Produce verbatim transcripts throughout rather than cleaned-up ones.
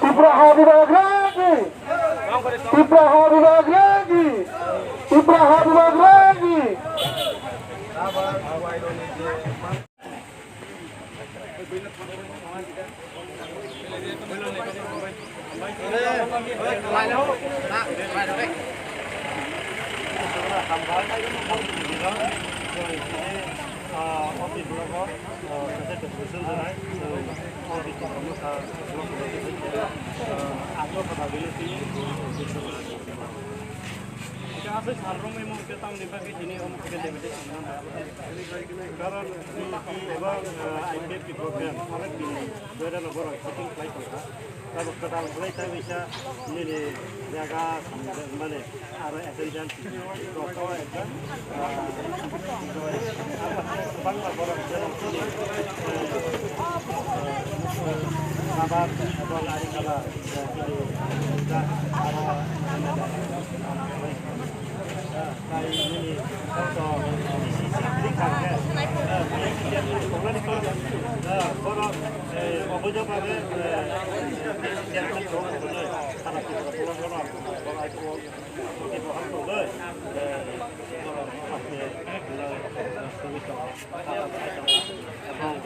Tipra ha bibag ragi. Tipra ha bibag ragi. Tipra ha bibag ragi. Aswk sal romwi mung khe tamni bagwi tini omo khe limitation mano. Karon, tini eba, ah, I P F ni program, onek din viral borok shooting khlai tongkha. Tabuk kwtal khlai ta bisa nini jaga samjak mani aro attendance rok ekdom, ah, kwbangma borok je rok tini, eh, eh, Rabar ebong Agartala, eh, tini, eh, aro M L A.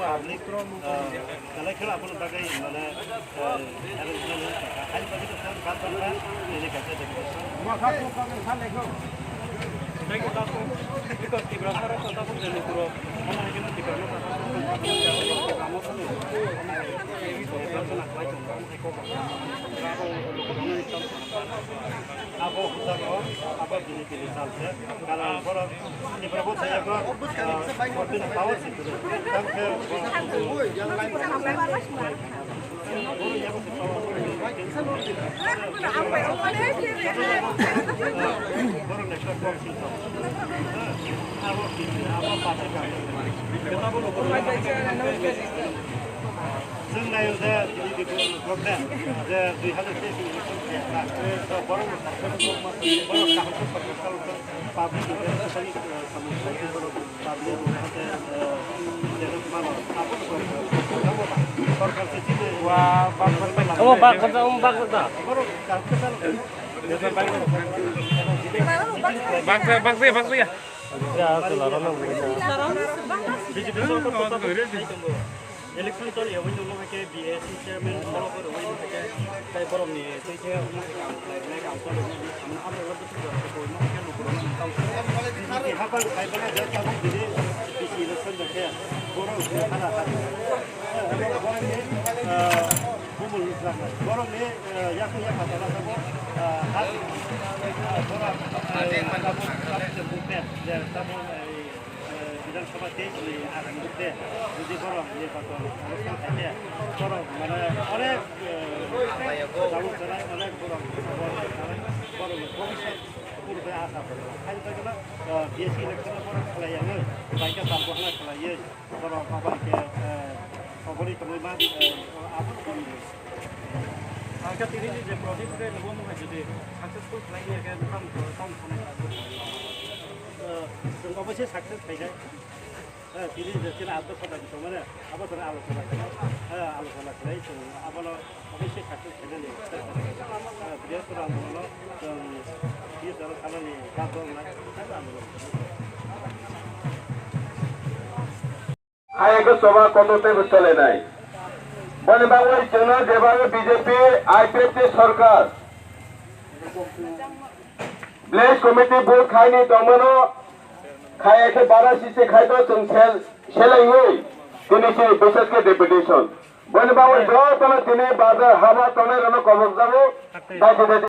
Public, ah, belai kheno aboni bagwi, mane, ah, arrangement wngkha. Haini bagwi no khe bad bankha, nini kaisa deputation. Because Tiprasa rok kota pun jeni puro, omo hai kheno Tipra no kota pun jeni puro, kamo kamo, kamo kamo. Chwng naio je tini ni government je dui hazar teis ni election khe borok borok kaham khe sorkar chalok khe public ni je swkang samung khlai khe borok public ni je hate je mano abo ni sorkar se chini. Omo bak kota, omo bak kota. Borok kaham khe chalok khe. Bak, bak, bak, bak, bak, ya. Ya, chwla rw nang. Election choli ya, wngwi wngkha khe B A C chairman borok rwui wngkha khe tei borokni twi khe wngkha khe kaam khlai rwnai, kaam choli rwnai, samung hamrwkno bwswk jora khe borokno khe lukurokno tamo. B J P hapang khlai mano je tabuk bini B C election bai khe borok wngkha na ha. Borokni, ah, bumul wngkha na. Borokni, ah, yakung yakha tala tabuk, ah, ha sing, ah, borok, ah, tabuk, tabuk je movement, je tabuk, eh, Bidhan Sabha teis ni agami rok de, jodi borok nirbachon onusthan khaikhe, borok mane onek, eh, tabuk sanai onek borok, borok, borok bhobishyot purbe asa borok. Khaina bagwi no, eh, B A C election o borok khlai yangwi, baikhe sal bohna khlaiwi, borok abo khe, eh, oboni tongwi ma, eh, abo borok. Ang khe tini ni je project khe nungwi mano jodi successful khlai ya khe, tamo, tamo sanai. Eh, chwng oboisoi success khainai. Eh, tini je chini abdo kota ni tongmani, abo chwng alochona khlai, eh, alochona khlai chwng abono oboisoi success khainani. Eh, Brihaspati abono chwng tini jora salani gabdo wngnai, tei abono. Hayungni choba kotor teibo cholainai. Boni bagwi chwngno jeba B J P, I P F T sorkar village committee vote khaini tongmano, khaya khe bara sise khaito chwng sel-, selengwi tini chini bises khe deputation. Boni bagwi jotono tini bazar haba tongnai rokno kobok jago, daiti daiti.